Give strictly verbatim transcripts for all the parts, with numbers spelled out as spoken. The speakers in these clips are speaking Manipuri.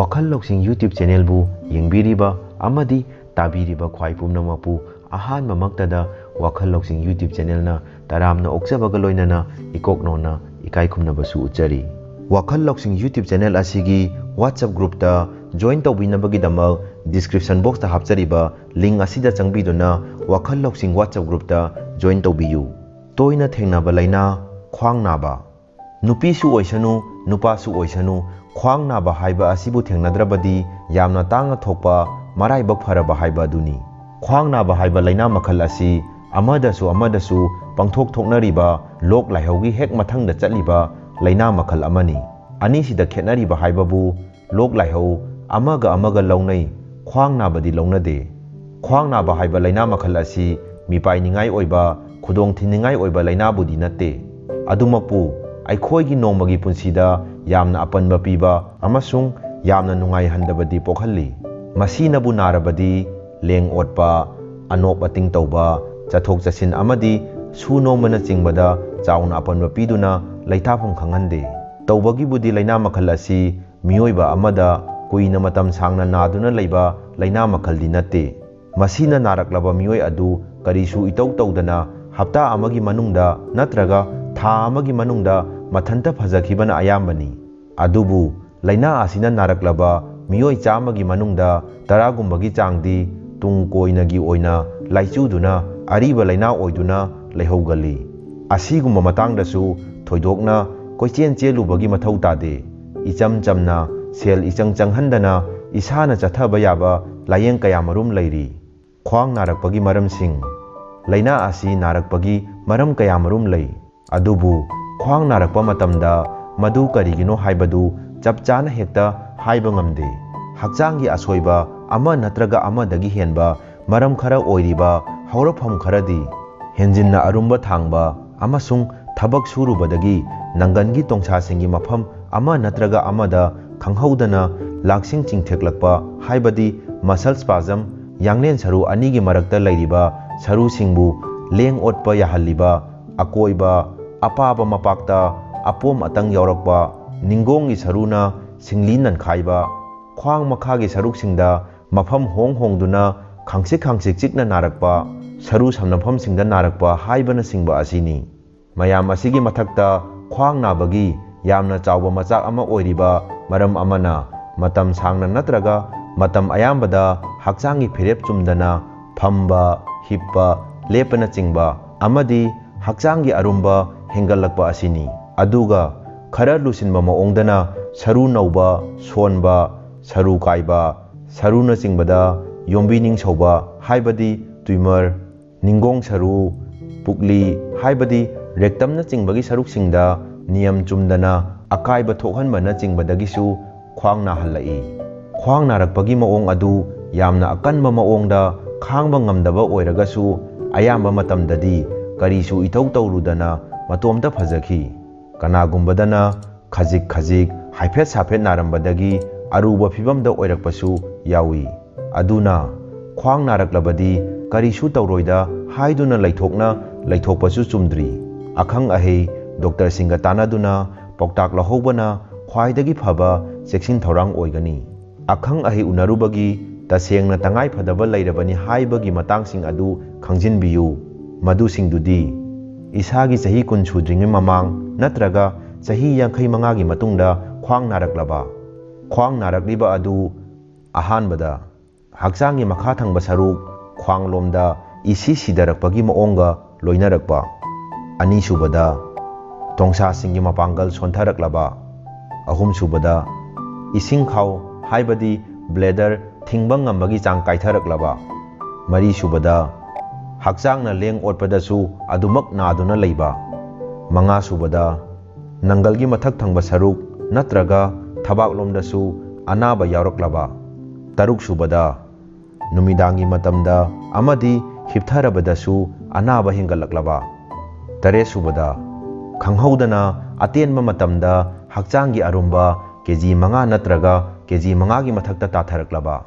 ꯋꯥꯈꯜ ꯂꯧꯁꯤꯡ YouTube ꯆꯦꯅꯦꯜꯕꯨ ꯌꯦꯡꯕꯤꯔꯤꯕ ꯑꯃꯗꯤ ꯇꯥꯕꯤꯔꯤꯕ ꯈ꯭ꯋꯥꯏ ꯄꯨꯝꯅꯃꯛꯄꯨ ꯑꯍꯥꯟꯕꯃꯛꯇꯗ ꯋꯥꯈꯜ ꯂꯧꯁꯤꯡ YouTube ꯆꯦꯅꯦꯜꯅ ꯇꯔꯥꯝꯅ ꯑꯣꯛꯆꯕꯒ ꯂꯣꯏꯅꯅ ꯏꯀꯣꯛ ꯅꯣꯟꯅ ꯏꯀꯥꯏ ꯈꯨꯝꯅꯕꯁꯨ ꯎꯠꯆꯔꯤ꯫ ꯋꯥꯈꯜ ꯂꯧꯁꯤꯡ YouTube ꯆꯦꯅꯦꯜ ꯑꯁꯤꯒꯤ WhatsApp ꯒ꯭ꯔꯨꯞꯇ ꯖꯣꯏꯟ ꯇꯧꯕꯤꯅꯕꯒꯤꯗꯃꯛ ꯗꯤꯁꯀ꯭ꯔꯤꯞꯁꯟ ꯕꯣꯛꯁꯇ ꯍꯥꯞꯆꯔꯤꯕ ꯂꯤꯡ ꯑꯁꯤꯗ ꯆꯪꯕꯤꯗꯨꯅ ꯋꯥꯈꯜ ꯂꯧꯁꯤꯡ WhatsApp ꯒ꯭ꯔꯨꯞꯇ ꯖꯣꯏꯟ ꯇꯧꯕꯤꯌꯨ꯫ ꯇꯣꯏꯅ ꯊꯦꯡꯅꯕ ꯂꯥꯏꯅꯥ, ꯈ꯭ꯋꯥꯡ ꯅꯥꯕ꯫ ꯅꯨꯄꯤꯁꯨ ꯑꯣꯏꯁꯅꯨ, ꯅꯨꯄꯥꯁꯨ ꯑꯣꯏꯁꯅꯨ, ꯈ꯭ꯋꯥꯡ ꯅꯥꯕ ꯍꯥꯏꯕ ꯑꯁꯤꯕꯨ ꯊꯦꯡꯅꯗ꯭ꯔꯕꯗꯤ ꯌꯥꯝꯅ ꯇꯥꯡꯅ ꯊꯣꯛꯄ, ꯃꯔꯥꯏꯕꯛ ꯐꯔꯕ ꯍꯥꯏꯕ ꯑꯗꯨꯅꯤ꯫ ꯈ꯭ꯋꯥꯡ ꯅꯥꯕ ꯍꯥꯏꯕ ꯂꯥꯏꯅꯥ ꯃꯈꯜ ꯑꯁꯤ ꯑꯃꯗꯁꯨ ꯑꯃꯗꯁꯨ ꯄꯪꯊꯣꯛ ꯊꯣꯛꯅꯔꯤꯕ ꯂꯣꯛ ꯂꯥꯏꯍꯧꯒꯤ ꯍꯦꯛ ꯃꯊꯪꯗ ꯆꯠꯂꯤꯕ ꯂꯥꯏꯅꯥ ꯃꯈꯜ ꯑꯃꯅꯤ꯫ ꯑꯅꯤꯁꯤꯗ ꯈꯦꯠꯅꯔꯤꯕ ꯍꯥꯏꯕꯕꯨ ꯂꯣꯛ ꯂꯥꯏꯍꯧ ꯑꯃꯒ ꯑꯃꯒ ꯂꯧꯅꯩ, ꯈ꯭ꯋꯥꯡ ꯅꯥꯕꯗꯤ ꯂꯧꯅꯗꯦ꯫ ꯈ꯭ꯋꯥꯡ ꯅꯥꯕ ꯍꯥꯏꯕ ꯂꯥꯏꯅꯥ ꯃꯈꯜ ꯑꯁꯤ ꯃꯤꯄꯥꯏꯅꯤꯡꯉꯥꯏ ꯑꯣꯏꯕ, ꯈꯨꯗꯣꯡ ꯊꯤꯅꯤꯡꯉꯥꯏ ꯑꯣꯏꯕ ꯂꯥꯏꯅꯥꯕꯨꯗꯤ ꯅꯠꯇꯦ꯫ ꯑꯗꯨꯃꯛꯄꯨ ꯑꯩꯈꯣꯏꯒꯤ ꯅꯣꯡꯃꯒꯤ ꯄꯨꯟꯁꯤꯗ ꯌꯥꯝꯅ ꯑꯄꯟꯕ ꯄꯤꯕ ꯑꯃꯁꯨꯡ ꯌꯥꯝꯅ ꯅꯨꯡꯉꯥꯏꯍꯟꯗꯕꯗꯤ ꯄꯣꯛꯍꯜꯂꯤ꯫ ꯃꯁꯤꯅꯕꯨ ꯅꯥꯔꯕꯗꯤ ꯂꯦꯡ ꯑꯣꯠꯄ, ꯑꯅꯣꯞ ꯑꯇꯤꯡ ꯇꯧꯕ, ꯆꯠꯊꯣꯛ ꯆꯠꯁꯤꯟ ꯑꯃꯗꯤ ꯁꯨ ꯅꯣꯝꯕꯅꯆꯤꯡꯕꯗ ꯆꯥꯎꯅ ꯑꯄꯟꯕ ꯄꯤꯗꯨꯅ ꯂꯩꯇꯥꯐꯝ ꯈꯪꯍꯟꯗꯦ꯫ ꯇꯧꯕꯒꯤꯕꯨꯗꯤ ꯂꯥꯏꯅꯥ ꯃꯈꯜ ꯑꯁꯤ ꯃꯤꯑꯣꯏꯕ ꯑꯃꯗ ꯀꯨꯏꯅ ꯃꯇꯝ ꯁꯥꯡꯅ ꯅꯥꯗꯨꯅ ꯂꯩꯕ ꯂꯥꯏꯅꯥ ꯃꯈꯜꯗꯤ ꯅꯠꯇꯦ꯫ ꯃꯁꯤꯅ ꯅꯥꯔꯛꯂꯕ ꯃꯤꯑꯣꯏ ꯑꯗꯨ ꯀꯔꯤꯁꯨ ꯏꯇꯧ ꯇꯧꯗꯅ ꯍꯞꯇꯥ ꯑꯃꯒꯤ ꯃꯅꯨꯡꯗ ꯅꯠꯇ꯭ꯔꯒ ꯊꯥ ꯑꯃꯒꯤ ꯃꯅꯨꯡꯗ ꯃꯊꯟꯇ ꯐꯖꯈꯤꯕꯅ ꯑꯌꯥꯝꯕꯅꯤ꯫ ꯑꯗꯨꯕꯨ ꯂꯥꯏꯅꯥ ꯑꯁꯤꯅ ꯅꯥꯔꯛꯂꯕ ꯃꯤꯑꯣꯏ ꯆꯥꯝꯃꯒꯤ ꯃꯅꯨꯡꯗ ꯇꯔꯥꯒꯨꯝꯕꯒꯤ ꯆꯥꯡꯗꯤ ꯇꯨꯡ ꯀꯣꯏꯅꯒꯤ ꯑꯣꯏꯅ ꯂꯥꯏꯆꯨꯗꯨꯅ ꯑꯔꯤꯕ ꯂꯥꯏꯅꯥ ꯑꯣꯏꯗꯨꯅ ꯂꯩꯍꯧꯒꯜꯂꯤ꯫ ꯑꯁꯤꯒꯨꯝꯕ ꯃꯇꯥꯡꯗꯁꯨ ꯊꯣꯏꯗꯣꯛꯅ ꯀꯣꯏꯆꯦꯟ ꯆꯦꯜꯂꯨꯕꯒꯤ ꯃꯊꯧ ꯇꯥꯗꯦ꯫ ꯏꯆꯝ ꯆꯝꯅ ꯁꯦꯜ ꯏꯆꯪ ꯆꯪꯍꯟꯗꯅ ꯏꯁꯥꯅ ꯆꯠꯊꯕ ꯌꯥꯕ ꯂꯥꯌꯦꯡ ꯀꯌꯥꯃꯔꯨꯝ ꯂꯩꯔꯤ꯫ ꯈ꯭ꯋꯥꯡ ꯅꯥꯔꯛꯄꯒꯤ ꯃꯔꯝꯁꯤꯡ꯫ ꯂꯥꯏꯅꯥ ꯑꯁꯤ ꯅꯥꯔꯛꯄꯒꯤ ꯃꯔꯝ ꯀꯌꯥꯃꯔꯨꯝ ꯂꯩ꯫ ꯑꯗꯨꯕꯨ ꯈ꯭ꯋꯥꯡ ꯅꯥꯔꯛꯄ ꯃꯇꯝꯗ ꯃꯗꯨ ꯀꯔꯤꯒꯤꯅꯣ ꯍꯥꯏꯕꯗꯨ ꯆꯞ ꯆꯥꯅ ꯍꯦꯛꯇ ꯍꯥꯏꯕ ꯉꯝꯗꯦ꯫ ꯍꯛꯆꯥꯡꯒꯤ ꯑꯁꯣꯏꯕ ꯑꯃ ꯅꯠꯇ꯭ꯔꯒ ꯑꯃꯗꯒꯤ ꯍꯦꯟꯕ ꯃꯔꯝ ꯈꯔ ꯑꯣꯏꯔꯤꯕ ꯍꯧꯔꯛꯐꯝ ꯈꯔꯗꯤ ꯍꯦꯟꯖꯤꯟꯅ ꯑꯔꯨꯝꯕ ꯊꯥꯡꯕ ꯑꯃꯁꯨꯡ ꯊꯕꯛ ꯁꯨꯔꯨꯕꯗꯒꯤ ꯅꯪꯒꯟꯒꯤ ꯇꯣꯡꯁꯥꯁꯤꯡꯒꯤ ꯃꯐꯝ ꯑꯃ ꯅꯠꯇ꯭ꯔꯒ ꯑꯃꯗ ꯈꯪꯍꯧꯗꯅ ꯂꯥꯛꯁꯤꯡ ꯆꯤꯡꯊꯦꯛꯂꯛꯄ, ꯍꯥꯏꯕꯗꯤ muscle spasm, ꯌꯥꯡꯂꯦꯟ ꯁꯔꯨ ꯑꯅꯤꯒꯤ ꯃꯔꯛꯇ ꯂꯩꯔꯤꯕ ꯁꯔꯨꯁꯤꯡꯕꯨ ꯂꯦꯡ ꯑꯣꯠꯄ ꯌꯥꯍꯜꯂꯤꯕ, ꯑꯀꯣꯏꯕ, ꯑꯄꯥꯕ ꯃꯄꯥꯛꯇ ꯑꯄꯣꯝ ꯑꯇꯪ ꯌꯥꯎꯔꯛꯄ, ꯅꯤꯡꯒꯣꯡꯒꯤ ꯁꯔꯨꯅ ꯁꯤꯡꯂꯤ ꯅꯟꯈꯥꯏꯕ, ꯈ꯭ꯋꯥꯡ ꯃꯈꯥꯒꯤ ꯁꯔꯨꯛꯁꯤꯡꯗ ꯃꯐꯝ ꯍꯣꯡ ꯍꯣꯡꯗꯨꯅ ꯈꯥꯡꯆꯤꯛ ꯈꯥꯡꯆꯤꯛ ꯆꯤꯛꯅ ꯅꯥꯔꯛꯄ, ꯁꯔꯨ ꯁꯝꯅꯐꯝꯁꯤꯡꯗ ꯅꯥꯔꯛꯄ ꯍꯥꯏꯕꯅꯆꯤꯡꯕ ꯑꯁꯤꯅꯤ꯫ ꯃꯌꯥꯝ ꯑꯁꯤꯒꯤ ꯃꯊꯛꯇ, ꯈ꯭ꯋꯥꯡ ꯅꯥꯕꯒꯤ ꯌꯥꯝꯅ ꯆꯥꯎꯕ ꯃꯆꯥꯛ ꯑꯃ ꯑꯣꯏꯔꯤꯕ ꯃꯔꯝ ꯑꯃꯅ, ꯃꯇꯝ ꯁꯥꯡꯅ ꯅꯠꯇ꯭ꯔꯒ ꯃꯇꯝ ꯑꯌꯥꯝꯕꯗ ꯍꯛꯆꯥꯡꯒꯤ ꯐꯤꯔꯦꯞ ꯆꯨꯝꯗꯅ ꯐꯝꯕ, ꯍꯤꯞꯄ, ꯂꯦꯞꯄꯅꯆꯤꯡꯕ ꯑꯃꯗꯤ ꯍꯛꯆꯥꯡꯒꯤ ꯑꯔꯨꯝꯕ ꯍꯦꯟꯒꯠꯂꯛꯄ ꯑꯁꯤꯅꯤ꯫ ꯑꯗꯨꯒ ꯈꯔ ꯂꯨꯁꯤꯟꯕ ꯃꯑꯣꯡꯗꯅ, ꯁꯔꯨ ꯅꯧꯕ, ꯁꯣꯟꯕ, ꯁꯔꯨ ꯀꯥꯏꯕ, ꯁꯔꯨꯅꯆꯤꯡꯕꯗ ꯌꯣꯝꯕꯤ ꯅꯤꯡꯁꯧꯕ ꯍꯥꯏꯕꯗꯤ ꯇ꯭ꯌꯨꯃꯔ, ꯅꯤꯡꯒꯣꯡ ꯁꯔꯨ, ꯄꯨꯛꯂꯤ ꯍꯥꯏꯕꯗꯤ ꯔꯦꯛꯇꯝꯅꯆꯤꯡꯕꯒꯤ ꯁꯔꯨꯛꯁꯤꯡꯗ ꯅꯤꯌꯝ ꯆꯨꯝꯗꯅ ꯑꯀꯥꯏꯕ ꯊꯣꯛꯍꯟꯕꯅꯆꯤꯡꯕꯗꯒꯤꯁꯨ ꯈ꯭ꯋꯥꯡ ꯅꯥꯍꯜꯂꯛꯏ꯫ ꯈ꯭ꯋꯥꯡ ꯅꯥꯔꯛꯄꯒꯤ ꯃꯑꯣꯡ ꯑꯗꯨ ꯌꯥꯝꯅ ꯑꯀꯟꯕ ꯃꯑꯣꯡꯗ ꯈꯥꯡꯕ ꯉꯝꯗꯕ ꯑꯣꯏꯔꯒꯁꯨ, ꯑꯌꯥꯝꯕ ꯃꯇꯝꯗꯗꯤ ꯀꯔꯤꯁꯨ ꯏꯇꯧ ꯇꯧꯔꯨꯗꯅ ꯃꯇꯣꯝꯇ ꯐꯖꯈꯤ꯫ ꯀꯅꯥꯒꯨꯝꯕꯗꯅ ꯈꯖꯤꯛ ꯈꯖꯤꯛ ꯍꯥꯏꯐꯦꯠ ꯁꯥꯐꯦꯠ ꯅꯥꯔꯝꯕꯗꯒꯤ ꯑꯔꯨꯕ ꯐꯤꯕꯝꯗ ꯑꯣꯏꯔꯛꯄꯁꯨ ꯌꯥꯎꯏ꯫ ꯑꯗꯨꯅ ꯈ꯭ꯋꯥꯡ ꯅꯥꯔꯛꯂꯕꯗꯤ ꯀꯔꯤꯁꯨ ꯇꯧꯔꯣꯏꯗ ꯍꯥꯏꯗꯨꯅ ꯂꯩꯊꯣꯛꯅ ꯂꯩꯊꯣꯛꯄꯁꯨ ꯆꯨꯝꯗ꯭ꯔꯤ꯫ ꯑꯈꯪ ꯑꯍꯩ ꯗꯣꯛꯇꯔꯁꯤꯡꯒ ꯇꯥꯟꯅꯗꯨꯅ ꯄꯥꯎꯇꯥꯛ ꯂꯧꯍꯧꯕꯅ ꯈ꯭ꯋꯥꯏꯗꯒꯤ ꯐꯕ ꯆꯦꯛꯁꯤꯟ ꯊꯧꯔꯥꯡ ꯑꯣꯏꯒꯅꯤ꯫ ꯑꯈꯪ ꯑꯍꯩ ꯎꯅꯔꯨꯕꯒꯤ ꯇꯁꯦꯡꯅ ꯇꯉꯥꯏ ꯐꯗꯕ ꯂꯩꯔꯕꯅꯤ ꯍꯥꯏꯕꯒꯤ ꯃꯇꯥꯡꯁꯤꯡ ꯑꯗꯨ ꯈꯪꯖꯤꯟꯕꯤꯌꯨ꯫ ꯃꯗꯨꯁꯤꯡꯗꯨꯗꯤ: ꯏꯁꯥꯒꯤ ꯆꯍꯤ ꯀꯨꯟ ꯁꯨꯗ꯭ꯔꯤꯉꯩ ꯃꯃꯥꯡ ꯅꯠꯇ꯭ꯔꯒ ꯆꯍꯤ ꯌꯥꯡꯈꯩ ꯃꯉꯥꯒꯤ ꯃꯇꯨꯡꯗ ꯈ꯭ꯋꯥꯡ ꯅꯥꯔꯛꯂꯕ? ꯈ꯭ꯋꯥꯡ ꯅꯥꯔꯛꯂꯤꯕ ꯑꯗꯨ ꯑꯍꯥꯟꯕꯗ ꯍꯛꯆꯥꯡꯒꯤ ꯃꯈꯥ ꯊꯪꯕ ꯁꯔꯨꯛ ꯈ꯭ꯋꯥꯡꯂꯣꯝꯗ ꯏꯁꯤ ꯁꯤꯗꯔꯛꯄꯒꯤ ꯃꯑꯣꯡꯒ ꯂꯣꯏꯅꯔꯛꯄ꯫ ꯑꯅꯤꯁꯨꯕꯗ, ꯇꯣꯡꯁꯥꯁꯤꯡꯒꯤ ꯃꯄꯥꯡꯒꯜ ꯁꯣꯟꯊꯔꯛꯂꯕ꯫ ꯑꯍꯨꯝꯁꯨꯕꯗ, ꯏꯁꯤꯡ ꯈꯥꯎ ꯍꯥꯏꯕꯗꯤ ꯕ꯭ꯂꯦꯗꯔ ꯊꯤꯡꯕ ꯉꯝꯕꯒꯤ ꯆꯥꯡ ꯀꯥꯏꯊꯔꯛꯂꯕ꯫ ꯃꯔꯤꯁꯨꯕꯗ, ꯍꯛꯆꯥꯡꯅ ꯂꯦꯡ ꯑꯣꯠꯄꯗꯁꯨ ꯑꯗꯨꯃꯛ ꯅꯥꯗꯨꯅ ꯂꯩꯕ꯫ ꯃꯉꯥꯁꯨꯕꯗ, ꯅꯪꯒꯜꯒꯤ ꯃꯊꯛ ꯊꯪꯕ ꯁꯔꯨꯛ ꯅꯠꯇ꯭ꯔꯒ ꯊꯕꯥꯛꯂꯣꯝꯗꯁꯨ ꯑꯅꯥꯕ ꯌꯥꯎꯔꯛꯂꯕ꯫ ꯇꯔꯨꯛꯁꯨꯕꯗ, ꯅꯨꯃꯤꯗꯥꯡꯒꯤ ꯃꯇꯝꯗ ꯑꯃꯗꯤ ꯍꯤꯞꯊꯔꯕꯗꯁꯨ ꯑꯅꯥꯕ ꯍꯦꯟꯒꯠꯂꯛꯂꯕ꯫ ꯇꯔꯦꯠꯁꯨꯕꯗ, ꯈꯪꯍꯧꯗꯅ ꯑꯇꯦꯟꯕ ꯃꯇꯝꯗ ꯍꯛꯆꯥꯡꯒꯤ ꯑꯔꯨꯝꯕ ꯀꯦ ꯖꯤ ꯃꯉꯥ ꯅꯠꯇ꯭ꯔꯒ ꯀꯦ ꯖꯤ ꯃꯉꯥꯒꯤ ꯃꯊꯛꯇ ꯇꯥꯊꯔꯛꯂꯕ꯫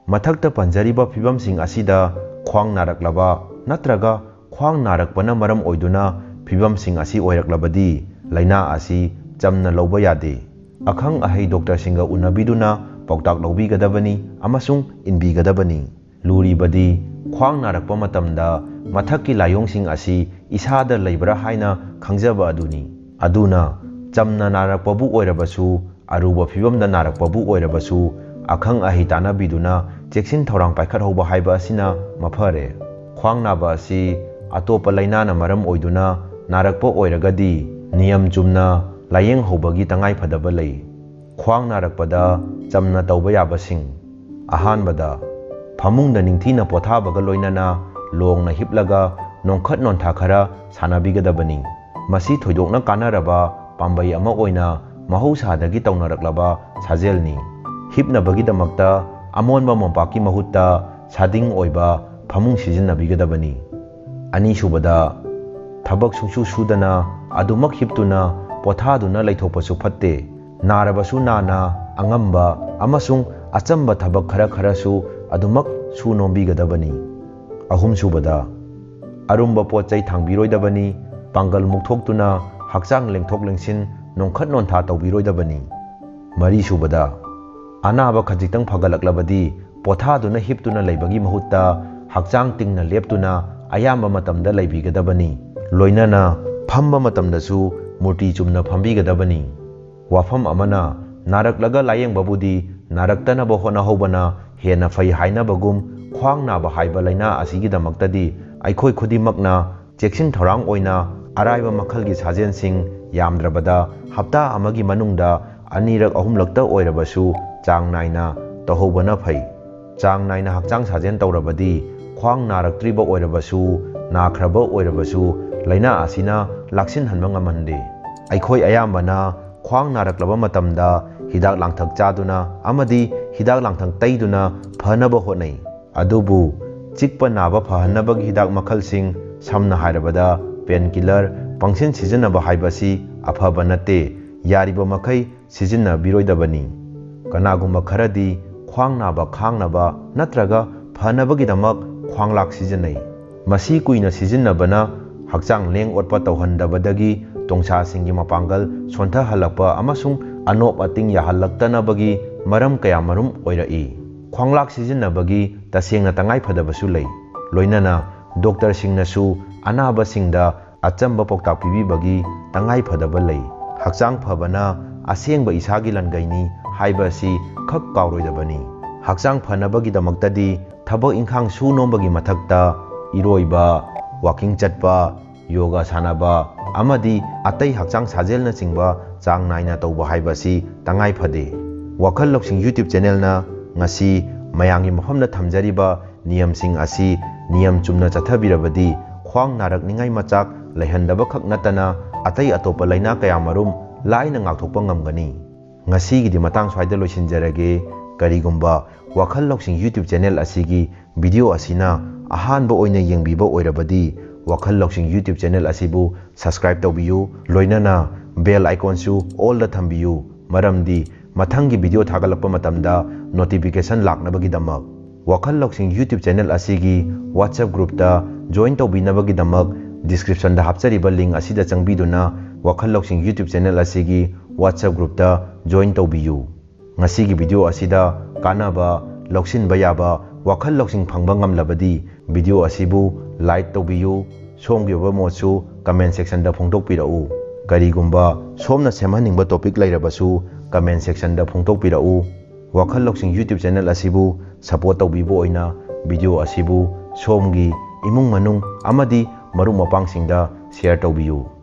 ꯃꯊꯛꯇ ꯄꯟꯖꯔꯤꯕ ꯐꯤꯚꯝꯁꯤꯡ ꯑꯁꯤꯗ ꯈ꯭ꯋꯥꯡ ꯅꯥꯔꯛꯂꯕ ꯅꯠꯇ꯭ꯔꯒ ꯈ꯭ꯋꯥꯡ ꯅꯥꯔꯛꯄꯅ ꯃꯔꯝ ꯑꯣꯏꯗꯨꯅ ꯐꯤꯚꯝꯁꯤꯡ ꯑꯁꯤ ꯑꯣꯏꯔꯛꯂꯕꯗꯤ, ꯂꯥꯏꯅꯥ ꯑꯁꯤ ꯆꯝꯅ ꯂꯧꯕ ꯌꯥꯗꯦ꯫ ꯑꯈꯪ ꯑꯍꯩ ꯗꯣꯛꯇꯔꯁꯤꯡꯒ ꯎꯅꯕꯤꯗꯨꯅ ꯄꯥꯎꯇꯥꯛ ꯂꯧꯕꯤꯒꯗꯕꯅꯤ ꯑꯃꯁꯨꯡ ꯏꯟꯕꯤꯒꯗꯕꯅꯤ꯫ ꯂꯨꯔꯤꯕꯗꯤ ꯈ꯭ꯋꯥꯡ ꯅꯥꯔꯛꯄ ꯃꯇꯝꯗ ꯃꯊꯛꯀꯤ ꯂꯥꯏꯑꯣꯡꯁꯤꯡ ꯑꯁꯤ ꯏꯁꯥꯗ ꯂꯩꯕ꯭ꯔꯥ ꯍꯥꯏꯅ ꯈꯪꯖꯕ ꯑꯗꯨꯅꯤ꯫ ꯑꯗꯨꯅ ꯆꯝꯅ ꯅꯥꯔꯛꯄꯕꯨ ꯑꯣꯏꯔꯕꯁꯨ, ꯑꯔꯨꯕ ꯐꯤꯕꯝꯗ ꯅꯥꯔꯛꯄꯕꯨ ꯑꯣꯏꯔꯕꯁꯨ, ꯑꯈꯪ ꯑꯍꯩ ꯇꯥꯟꯅꯕꯤꯗꯨꯅ ꯆꯦꯛꯁꯤꯟ ꯊꯧꯔꯥꯡ ꯄꯥꯏꯈꯠꯍꯧꯕ ꯍꯥꯏꯕ ꯑꯁꯤꯅ ꯃꯐꯔꯦ꯫ ꯈ꯭ꯋꯥꯡ ꯅꯥꯕ ꯑꯁꯤ ꯑꯇꯣꯞꯄ ꯂꯥꯏꯅꯥꯅ ꯃꯔꯝ ꯑꯣꯏꯗꯨꯅ ꯅꯥꯔꯛꯄ ꯑꯣꯏꯔꯒꯗꯤ ꯅꯤꯌꯝ ꯆꯨꯝꯅ ꯂꯥꯏꯌꯦꯡꯍꯧꯕꯒꯤ ꯇꯉꯥꯏꯐꯗꯕ ꯂꯩ꯫ ꯈ꯭ꯋꯥꯡ ꯅꯥꯔꯛꯄꯗ ꯆꯝꯅ ꯇꯧꯕ ꯌꯥꯕꯁꯤꯡ꯫ ꯑꯍꯥꯟꯕꯗ, ꯐꯃꯨꯡꯗ ꯅꯤꯡꯊꯤꯅ ꯄꯣꯊꯥꯕꯒ ꯂꯣꯏꯅꯅ ꯂꯣꯡꯅ ꯍꯤꯞꯂꯒ ꯅꯣꯡꯈꯠ ꯅꯣꯟꯊꯥ ꯈꯔ ꯁꯥꯟꯅꯕꯤꯒꯗꯕꯅꯤ꯫ ꯃꯁꯤ ꯊꯣꯏꯗꯣꯛꯅ ꯀꯥꯟꯅꯔꯕ ꯄꯥꯝꯕꯩ ꯑꯃ ꯑꯣꯏꯅ ꯃꯍꯧꯁꯥꯗꯒꯤ ꯇꯧꯅꯔꯛꯂꯕ ꯁꯥꯖꯦꯜꯅꯤ꯫ ꯍꯤꯞꯅꯕꯒꯤꯗꯃꯛꯇ ꯑꯃꯣꯟꯕ ꯃꯣꯝꯄꯥꯛꯀꯤ ꯃꯍꯨꯠꯇ ꯁꯥꯗꯤꯡ ꯑꯣꯏꯕ ꯐꯃꯨꯡ ꯁꯤꯖꯤꯟꯅꯕꯤꯒꯗꯕꯅꯤ꯫ ꯑꯅꯤꯁꯨꯕꯗ, ꯊꯕꯛ ꯁꯨꯡꯁꯨ ꯁꯨꯗꯅ ꯑꯗꯨꯃꯛ ꯍꯤꯞꯇꯨꯅ ꯄꯣꯊꯥꯗꯨꯅ ꯂꯩꯊꯣꯛꯄꯁꯨ ꯐꯠꯇꯦ꯫ ꯅꯥꯔꯕꯁꯨ ꯅꯥꯅ ꯑꯉꯝꯕ ꯑꯃꯁꯨꯡ ꯑꯆꯝꯕ ꯊꯕꯛ ꯈꯔ ꯈꯔꯁꯨ ꯑꯗꯨꯃꯛ ꯁꯨ ꯅꯣꯝꯕꯤꯒꯗꯕꯅꯤ꯫ ꯑꯍꯨꯝꯁꯨꯕꯗ, ꯑꯔꯨꯝꯕ ꯄꯣꯠ ꯆꯩ ꯊꯥꯡꯕꯤꯔꯣꯏꯗꯕꯅꯤ꯫ ꯄꯥꯡꯒꯜ ꯃꯨꯛꯊꯣꯛꯇꯨꯅ ꯍꯛꯆꯥꯡ ꯂꯦꯡꯊꯣꯛ ꯂꯦꯡꯁꯤꯟ, ꯅꯣꯡꯈꯠ ꯅꯣꯟꯊꯥ ꯇꯧꯕꯤꯔꯣꯏꯗꯕꯅꯤ꯫ ꯃꯔꯤꯁꯨꯕꯗ, ꯑꯅꯥꯕ ꯈꯖꯤꯛꯇꯪ ꯐꯒꯠꯂꯛꯂꯕꯗꯤ ꯄꯣꯊꯥꯗꯨꯅ ꯍꯤꯞꯇꯨꯅ ꯂꯩꯕꯒꯤ ꯃꯍꯨꯠꯇ ꯍꯛꯆꯥꯡ ꯇꯤꯡꯅ ꯂꯦꯞꯇꯨꯅ ꯑꯌꯥꯝꯕ ꯃꯇꯝꯗ ꯂꯩꯕꯤꯒꯗꯕꯅꯤ꯫ ꯂꯣꯏꯅꯅ ꯐꯝꯕ ꯃꯇꯝꯗꯁꯨ ꯃꯨꯔꯇꯤ ꯆꯨꯝꯅ ꯐꯝꯕꯤꯒꯗꯕꯅꯤ꯫ ꯋꯥꯐꯝ ꯑꯃꯅ, ꯅꯥꯔꯛꯂꯒ ꯂꯥꯌꯦꯡꯕꯕꯨꯗꯤ ꯅꯥꯔꯛꯇꯅꯕ ꯍꯣꯠꯅꯍꯧꯕꯅ ꯍꯦꯟꯅ ꯐꯩ ꯍꯥꯏꯅꯕꯒꯨꯝ, ꯈ꯭ꯋꯥꯡ ꯅꯥꯕ ꯍꯥꯏꯕ ꯂꯥꯏꯅꯥ ꯑꯁꯤꯒꯤꯗꯃꯛꯇꯗꯤ ꯑꯩꯈꯣꯏ ꯈꯨꯗꯤꯡꯃꯛꯅ ꯆꯦꯛꯁꯤꯟ ꯊꯧꯔꯥꯡ ꯑꯣꯏꯅ ꯑꯔꯥꯏꯕ ꯃꯈꯜꯒꯤ ꯁꯥꯖꯦꯜꯁꯤꯡ, ꯌꯥꯝꯗ꯭ꯔꯕꯗ ꯍꯞꯇꯥ ꯑꯃꯒꯤ ꯃꯅꯨꯡꯗ ꯑꯅꯤꯔꯛ ꯑꯍꯨꯝꯂꯛꯇ ꯑꯣꯏꯔꯕꯁꯨ, ꯆꯥꯡ ꯅꯥꯏꯅ ꯇꯧꯍꯧꯕꯅ ꯐꯩ꯫ ꯆꯥꯡ ꯅꯥꯏꯅ ꯍꯛꯆꯥꯡ ꯁꯥꯖꯦꯜ ꯇꯧꯔꯕꯗꯤ ꯈ꯭ꯋꯥꯡ ꯅꯥꯔꯛꯇ꯭ꯔꯤꯕ ꯑꯣꯏꯔꯕꯁꯨ, ꯅꯥꯈ꯭ꯔꯕ ꯑꯣꯏꯔꯕꯁꯨ, ꯂꯥꯏꯅꯥ ꯑꯁꯤꯅ ꯂꯥꯛꯁꯤꯟꯍꯟꯕ ꯉꯝꯍꯟꯗꯦ꯫ ꯑꯩꯈꯣꯏ ꯑꯌꯥꯝꯕꯅ ꯈ꯭ꯋꯥꯡ ꯅꯥꯔꯛꯂꯕ ꯃꯇꯝꯗ ꯍꯤꯗꯥꯛ ꯂꯥꯡꯊꯛ ꯆꯥꯗꯨꯅ ꯑꯃꯗꯤ ꯍꯤꯗꯥꯛ ꯂꯥꯡꯊꯛ ꯇꯩꯗꯨꯅ ꯐꯅꯕ ꯍꯣꯠꯅꯩ꯫ ꯑꯗꯨꯕꯨ ꯆꯤꯛꯄ ꯅꯥꯕ ꯐꯍꯟꯅꯕꯒꯤ ꯍꯤꯗꯥꯛ ꯃꯈꯜꯁꯤꯡ, ꯁꯝꯅ ꯍꯥꯏꯔꯕꯗ ꯄꯦꯟ ꯀꯤꯂꯔ, ꯄꯪꯁꯤꯟ ꯁꯤꯖꯤꯟꯅꯕ ꯍꯥꯏꯕꯁꯤ ꯑꯐꯕ ꯅꯠꯇꯦ꯫ ꯌꯥꯔꯤꯕ ꯃꯈꯩ ꯁꯤꯖꯤꯟꯅꯕꯤꯔꯣꯏꯗꯕꯅꯤ꯫ ꯀꯅꯥꯒꯨꯝꯕ ꯈꯔꯗꯤ ꯈ꯭ꯋꯥꯡ ꯅꯥꯕ ꯈꯥꯡꯅꯕ ꯅꯠꯇ꯭ꯔꯒ ꯐꯅꯕꯒꯤꯗꯃꯛ ꯈ꯭ꯋꯥꯡꯂꯥꯛ ꯁꯤꯖꯤꯟꯅꯩ꯫ ꯃꯁꯤ ꯀꯨꯏꯅ ꯁꯤꯖꯤꯟꯅꯕꯅ ꯍꯛꯆꯥꯡ ꯂꯦꯡ ꯑꯣꯠꯄ ꯇꯧꯍꯟꯗꯕꯗꯒꯤ ꯇꯣꯡꯁꯥꯁꯤꯡꯒꯤ ꯃꯄꯥꯡꯒꯜ ꯁꯣꯟꯊꯍꯜꯂꯛꯄ ꯑꯃꯁꯨꯡ ꯑꯅꯣꯞ ꯑꯇꯤꯡ ꯌꯥꯍꯜꯂꯛꯇꯅꯕꯒꯤ ꯃꯔꯝ ꯀꯌꯥꯃꯔꯨꯝ ꯑꯣꯏꯔꯛꯏ꯫ ꯈ꯭ꯋꯥꯡꯂꯥꯛ ꯁꯤꯖꯤꯟꯅꯕꯒꯤ ꯇꯁꯦꯡꯅ ꯇꯉꯥꯏ ꯐꯗꯕꯁꯨ ꯂꯩ꯫ ꯂꯣꯏꯅꯅ ꯗꯣꯛꯇꯔꯁꯤꯡꯅꯁꯨ ꯑꯅꯥꯕꯁꯤꯡꯗ ꯑꯆꯝꯕ ꯄꯥꯎꯇꯥꯛ ꯄꯤꯕꯤꯕꯒꯤ ꯇꯉꯥꯏ ꯐꯗꯕ ꯂꯩ꯫ ꯍꯛꯆꯥꯡ ꯐꯕꯅ ꯑꯁꯦꯡꯕ ꯏꯁꯥꯒꯤ ꯂꯟꯒꯩꯅꯤ ꯍꯥꯏꯕ ꯑꯁꯤ ꯈꯛ ꯀꯥꯎꯔꯣꯏꯗꯕꯅꯤ꯫ ꯍꯛꯆꯥꯡ ꯐꯅꯕꯒꯤꯗꯃꯛꯇꯗꯤ ꯊꯕꯛ ꯏꯪꯈꯥꯡ ꯁꯨ ꯅꯣꯝꯕꯒꯤ ꯃꯊꯛꯇ ꯏꯔꯣꯏꯕ, ꯋꯥꯀꯤꯡ ꯆꯠꯄ, ꯌꯣꯒꯥ ꯁꯥꯟꯅꯕ ꯑꯃꯗꯤ ꯑꯇꯩ ꯍꯛꯆꯥꯡ ꯁꯥꯖꯦꯜꯅꯆꯤꯡꯕ ꯆꯥꯡ ꯅꯥꯏꯅ ꯇꯧꯕ ꯍꯥꯏꯕ ꯑꯁꯤ ꯇꯉꯥꯏ ꯐꯗꯦ꯫ ꯋꯥꯈꯜ ꯂꯧꯁꯤꯡ YouTube ꯆꯦꯅꯦꯜꯅ ꯉꯁꯤ ꯃꯌꯥꯝꯒꯤ ꯃꯐꯝꯗ ꯊꯝꯖꯔꯤꯕ ꯅꯤꯌꯝꯁꯤꯡ ꯑꯁꯤ ꯅꯤꯌꯝ ꯆꯨꯝꯅ ꯆꯠꯊꯕꯤꯔꯕꯗꯤ ꯈ꯭ꯋꯥꯡ ꯅꯥꯔꯛꯅꯤꯡꯉꯥꯏ ꯃꯆꯥꯛ ꯂꯩꯍꯟꯗꯕ ꯈꯛ ꯅꯠꯇꯅ ꯑꯇꯩ ꯑꯇꯣꯞꯄ ꯂꯥꯏꯅꯥ ꯀꯌꯥꯃꯔꯨꯝ ꯂꯥꯏꯅ ꯉꯥꯛꯊꯣꯛꯄ ꯉꯝꯒꯅꯤ꯫ ꯉꯁꯤꯒꯤꯗꯤ ꯃꯇꯥꯡ ꯁ꯭ꯋꯥꯏꯗ ꯂꯣꯏꯁꯤꯟꯖꯔꯒꯦ꯫ ꯀꯔꯤꯒꯨꯝꯕ ꯋꯥꯈꯜ ꯂꯧꯁꯤꯡ YouTube ꯆꯦꯅꯦꯜ ꯑꯁꯤꯒꯤ ꯚꯤꯗꯤꯑꯣ ꯑꯁꯤꯅ ꯑꯍꯥꯟꯕ ꯑꯣꯏꯅ ꯌꯦꯡꯕꯤꯕ ꯑꯣꯏꯔꯕꯗꯤ ꯋꯥꯈꯜ ꯂꯧꯁꯤꯡ YouTube ꯆꯦꯅꯦꯜ ꯑꯁꯤꯕꯨ subscribe ꯇꯧꯕꯤꯌꯨ, ꯂꯣꯏꯅꯅ bell iconꯁꯨ allꯗ ꯊꯝꯕꯤꯌꯨ, ꯃꯔꯝꯗꯤ ꯃꯊꯪꯒꯤ ꯚꯤꯗꯤꯑꯣ ꯊꯥꯒꯠꯂꯛꯄ ꯃꯇꯝꯗ notification ꯂꯥꯛꯅꯕꯒꯤꯗꯃꯛ꯫ ꯋꯥꯈꯜ ꯂꯧꯁꯤꯡ YouTube ꯆꯦꯅꯦꯜ ꯑꯁꯤꯒꯤ WhatsApp groupꯇ join ꯇꯧꯕꯤꯅꯕꯒꯤꯗꯃꯛ descriptionꯗ ꯍꯥꯞꯆꯔꯤꯕ link ꯑꯁꯤꯗ ꯆꯪꯕꯤꯗꯨꯅ ꯋꯥꯈꯜ ꯂꯧꯁꯤꯡ YouTube ꯆꯦꯅꯦꯜ ꯑꯁꯤꯒꯤ WhatsApp groupꯇ join ꯇꯧꯕꯤꯌꯨ꯫ ꯉꯁꯤꯒꯤ ꯚꯤꯗꯤꯑꯣ ꯑꯁꯤꯗ ꯀꯥꯟꯅꯕ, ꯂꯧꯁꯤꯟꯕ ꯌꯥꯕ ꯋꯥꯈꯜ ꯂꯧꯁꯤꯡ ꯐꯪꯕ ꯉꯝꯂꯕꯗꯤ ꯚꯤꯗꯤꯑꯣ ꯑꯁꯤꯕꯨ like ꯇꯧꯕꯤꯌꯨ꯫ ꯁꯣꯝꯒꯤ ꯑꯣꯏꯕ ꯃꯣꯠꯁꯨ comment sectionꯗ ꯐꯣꯡꯗꯣꯛꯄꯤꯔꯛꯎ꯫ ꯀꯔꯤꯒꯨꯝꯕ ꯁꯣꯝꯅ ꯁꯦꯝꯍꯟꯅꯤꯡꯕ topic ꯂꯩꯔꯕꯁꯨ comment sectionꯗ ꯐꯣꯡꯗꯣꯛꯄꯤꯔꯛꯎ꯫ ꯋꯥꯈꯜ ꯂꯧꯁꯤꯡ YouTube ꯆꯦꯅꯦꯜ ꯑꯁꯤꯕꯨ support ꯇꯧꯕꯤꯕ ꯑꯣꯏꯅ ꯚꯤꯗꯤꯑꯣ ꯑꯁꯤꯕꯨ ꯁꯣꯝꯒꯤ ꯏꯃꯨꯡ ꯃꯅꯨꯡ ꯑꯃꯗꯤ ꯃꯔꯨꯞ ꯃꯄꯥꯡꯁꯤꯡꯗ share ꯇꯧꯕꯤꯌꯨ꯫